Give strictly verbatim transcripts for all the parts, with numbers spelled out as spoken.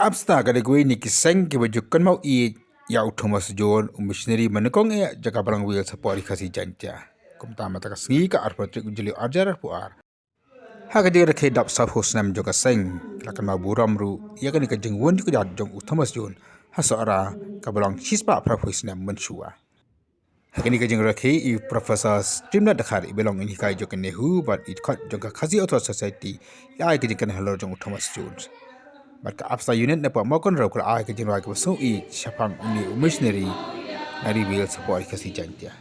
ABSDA ka dei kawei na ki seng kiba ju kynmaw ïeit ïa u Thomas Jones, u missionary ba nyngkong eh jong ka Balang Wales hapoh Ri Khasi Jaiñtia. Kumta mynta ka sngi ka arphew tarik u Jylliew arhajar arphew ar, ha ka jingrakhe dap sawphew snem jong ka seng, ki la kynmaw burom ruh ïa kane ka jingwan jingkjat jong u Thomas Jones ha Sohra, kaba long shispah phraphew snem mynshuwa. Ha kane ka jingrakhe, i Professor Streamlet Dkhar, iba long i hikai jong ka NEHU bad i dkhot jong ka Khasi Authors' Society, i la ai ka jingkren halor jong u Thomas Jones. Bad ka ABSDA Unit na Pamawkynrew ka la ai ka jingrwai kaba sngewsih shaphang une u missionary na Ri Wales hapoh Ri Khasi Jaiñtia.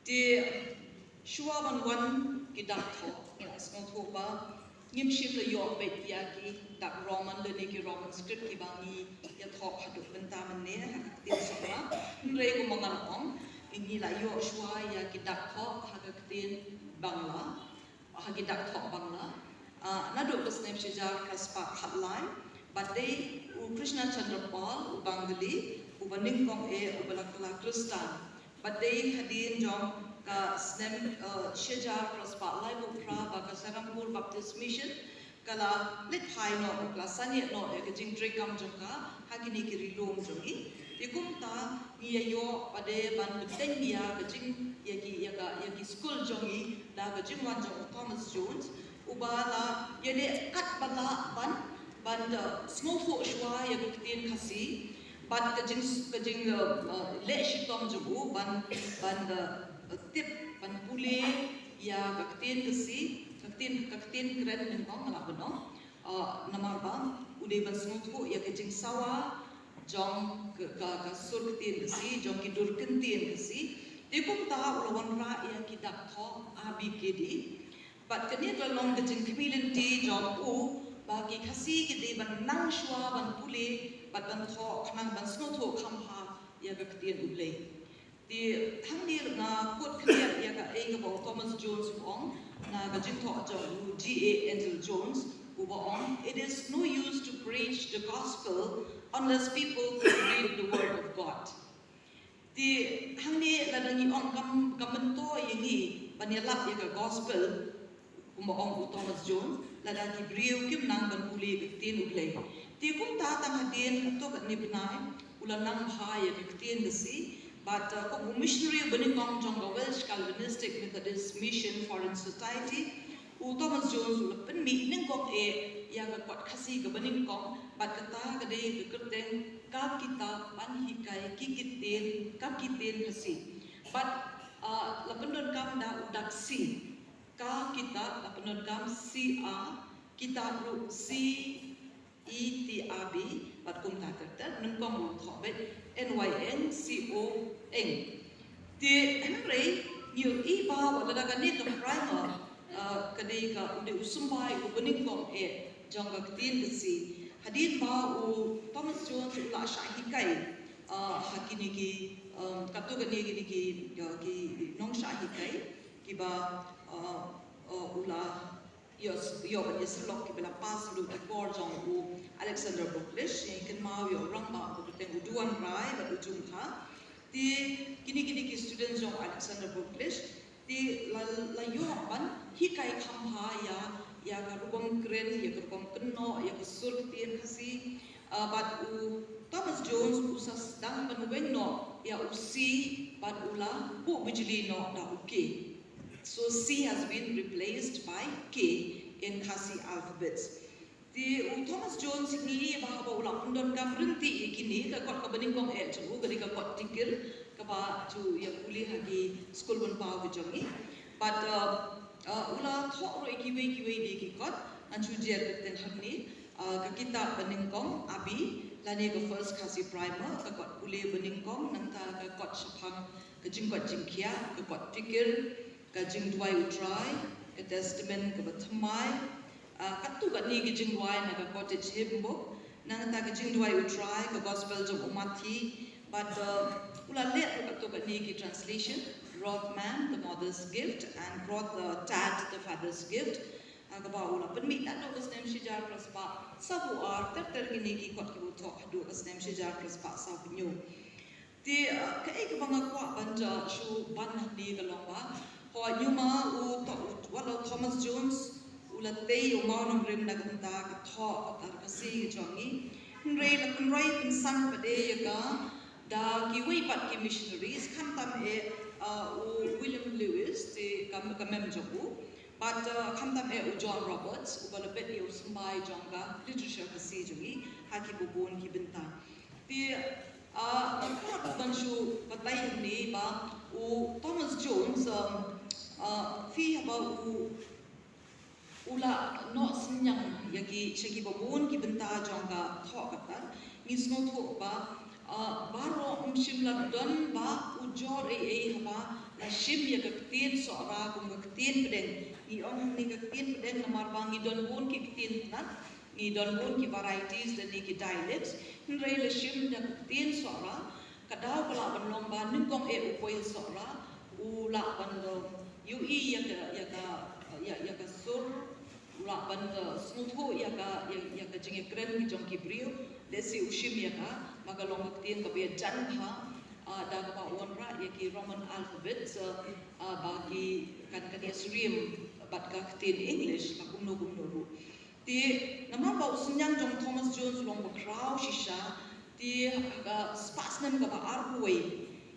Te shuwa ban wan ki dak thoh, ngi la sngewthuh ba ngim shym la ïoh beit ïa ki dak Roman lane ki Roman script kiba ngi ïathoh haduh mynta mynne ha ka ktien Sohra. Hynrei kumba nga la ong, ngi la ïoh shuwa ïa ki dak thoh ha ka ktien Bangla, ha ki dak thoh Bangla. Ah, naduh ka snem shihajar phra spah khatlai, bad dei u Krishna Chandra Pal, u Bangali, uba nyngkong eh uba la kylla Khristan. Bad dei hadien jong ka snem, eh, shihajar phra spah laiphew phra ba ka Serampore Baptist Mission ka la leit phai noh, ka la sangeh noh ïa ka jingtrei kam jong ka ha kine ki ri lum jong ngi. Te kumta ngi ïa ïoh pat de ban bteng ïa ka jing, ïa ki, ïa ka, ïa ki skul jong ngi da ka jingwan jong u Thomas Jones, uba la ïaleh katba lah ban, ban, eh, sngewthuh shuwa ïa ka ktien Khasi, bad ka jing, ka jing, eh, eh, leh shitom jong u ban, ban, eh, tip, ban pule ïa ka ktien Khasi, Ktien, ka ktien kren nyngkong nga lah ban ong. Ah, namar ba u dei ban sngewthuh ïa ka jingsawa jong ka, ka, ka sur ktien Khasi, jong ki dur ktien Khasi. Te kumta u la wanrah ïa ki dak thoh A B K D. Bad kane ka long ka jingkhmih lynti jong u ba ki Khasi ki dei ban nang shuwa ban pule bad ban thoh khnang ban sngewthuh kham bha ïa ka ktien U Blei. Te hangne nga quote khyndiat ïa kaei kaba u Thomas Jones u ong na ka jingthoh jong u G A Angel Jones, uba ong, "It is no use to preach the gospel unless people can read the word of God." Te hangne lada ngi ong kam, kam myntoi ïa ngi ban ïalap ïa ka gospel, kumba ong u Thomas Jones, lada ki briew kim nang ban pule ka ktien U Blei. Te kumta tang hadien katto katne bnai u la nang bha ïa ka ktien Khasi, bad, uh, kum u missionary uba nyngkong jong ka Welsh Calvinistic Methodist Mission Foreign Society, u Thomas Jones u la pynmih nyngkong eh ïa ka kot Khasi kaba nyngkong, bad kata ka dei ka kyrteng Ka Kitab Ban Hikai Ki Ktien, Ka Ktien Khasi. Bad, uh, la pyndonkam da u dak C. Ka Kitab, la pyndonkam C A, Kitab ruh C E T A B, bad kumta ter ter, nyngkong ruh thoh beit N Y N C O N. Te hynrei ngi ïohi ba wat lada kane ka primer, uh, ka dei ka, u dei u symbai uba nyngkong eh jong ka ktien Khasi. Hadien ba u Thomas Jones u la shah hikai, uh, ha kine ki, um, katto katne kine ki, uh, ki nongshah hikai kiba, uh, uh, u la ïoh, ïoh ban ïasyllok kiba la pass ruh ki por jong u Alexander Bucklish, ïa kynmaw ïa u rangbah uba kyrteng u Duan Rai bad u Jungkha. Te kine, kine ki students jong u Alexander Bucklish te la, la ïoh ban hikai kham bha ïa, ïa ka rukom kren, ïa ka rukom kynnoh, ïa ka sur ktien Khasi. Ah, bad u Thomas Jones u sa sdang ban weng noh ïa u C bad u la buh bijli noh da u K. So C has been replaced by K in Khasi alphabets. Te u Thomas Jones ngi ïohi ba haba u la pyndonkam ryntih ïa kine, ka kot kaba nyngkong eh jong u ka dei ka kot Tikir, kaba ju ïa pule ha ki skul ban paw ki jong ngi. Bad, uh, uh, u la thoh ruh ïa kiwei kiwei de ki kot, ngan shu jer kyrteng hangne, uh, Ka Kitab Banyngkong, A B, lane ka First Khasi Primer, ka kot pule banyngkong, nangta ka kot shaphang ka jingkoit jingkhiah, ka kot Tikir, ka Jingduwai U Trai, ka Testament kaba thymmai, ah, katto katne ki jingduwai na ka Cottage Hymn Book, nangta ka Jingduwai U Trai, ka Gospel jong u Mathi, bad, uh, u la leh ruh katto katne ki translation, Rothman, The Mother's Gift, and Roth, uh, Tad, The Father's Gift, ah, kaba u la pynmih naduh ka snem shihajar phra spah sawphew ar, ter ter kine ki kot kiba u thoh haduh ka snem shihajar phra spah sawphew hynñiew. Te, uh, kaei kaba nga kwah ban, uh, shu ban hangne ka long ba, hooid, ñiuma u Tho-, u, wat la u Thomas Jones u la tei ïa u mawnongrim na ka bynta ka thoh ka tar Khasi ka jong ngi. Hynrei la pynroi pynsan pat de ïa ka da kiwei pat ki missionaries, khamtam eh, uh, u William Lewis, te ka, ka mem jong u. Bad, uh, khamtam eh u John Roberts, uba la bet ïa u symbai jong ka literature Khasi jong ngi ha kiba bun ki bynta. Te, ah, nga kwah ruh ban shu batai hangne ba u Thomas Jones, um, ah, phi haba u, u la noh synñiang ïa ki, sha kiba bun ki bynta jong ka thoh ka tar, ngi sngewthuh ba, ah, baroh ym shym la don ba u jor ei ei haba la shim ïa ka ktien Sohra kum ka ktien pdeng. Ngi ong hangne ka ktien pdeng namar ba ngi don bun ki ktien tnat, ngi don bun ki varieties lane ki dialects, hynrei la shim da ka ktien Sohra, ka daw ka lah ban long ba nyngkong eh u poi ha Sohra u lah ban ïohi ïa ka, ïa ka, ïa, ïa ka sur, u lah ban sngewthuh ïa ka, ïa, ïa ka jingïakren ki jong ki briew, lehse u shim ïa ka, ba ka long ka ktien kaba ïajan bha, ah, da kaba wanrah ïa ki Roman alphabets, ah, ah, ba ki kan, kan ïasyriem bad ka ktien English, la kumno kumno ruh. Te namar ba u synñiang jong Thomas Jones u long ba khraw shisha, te ha ka spah snem kaba arphew wei,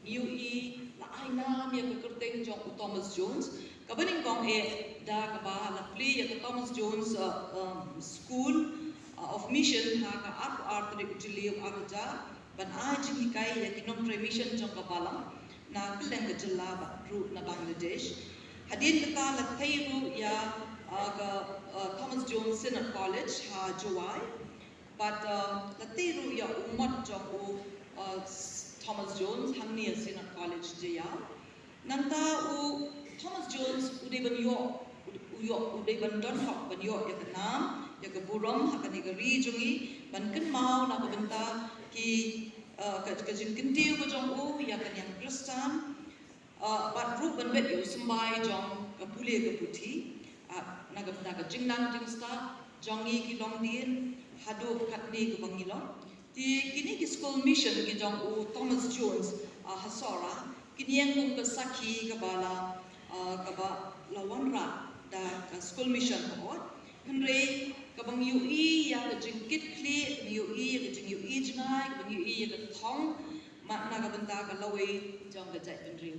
ngi ïohi la ai nam ïa ka kyrteng jong u Thomas Jones, kaba nyngkong eh da kaba la plie ïa ka Thomas Jones, uh, um, School, uh, of Mission ha ka arphew ar tarik u Jylliew ar hajar, ban ai jinghikai ïa ki nongtrei mission jong ka balang na kylleng ka jylla bad ruh na Bangladesh. Hadien kata la tei ruh ïa uh, ka uh, Thomas Jones Synod College ha Jowai. Bad uh, la tei ruh ïa u mot jong u uh, Thomas Jones hangne ha Synod College Jaiaw. Nangta u Thomas Jones u dei ban ïoh u ïoh u dei ban don hok ban ïoh ïa ka nam ïa ka burom ha kane ka ri jong ngi, ban kynmaw na ka bynta ki uh, ka, ka jingkyntiew ka jong u ïa ka niam Khristan. Uh, bad ruh ban bet ïa u symbai jong ka pule ka puthi uh, na ka bynta ka jingnang jingstad jong ngi ki longdien haduh katne kaba ngi long. Te kine ki school mission ki jong u Thomas Jones uh, ha Sohra ki niang kum ka sakhi kaba la uh, kaba la wanrah da ka school mission ka ot. Hynrei kaba ngi ïohi ïa ka jingkitkhlieh, ngi ïohi ïa ka jingïohi jngai, kaba ngi ïohi ïa ka thong, ma na ka bynta ka lawei jong ka jaitbynriew.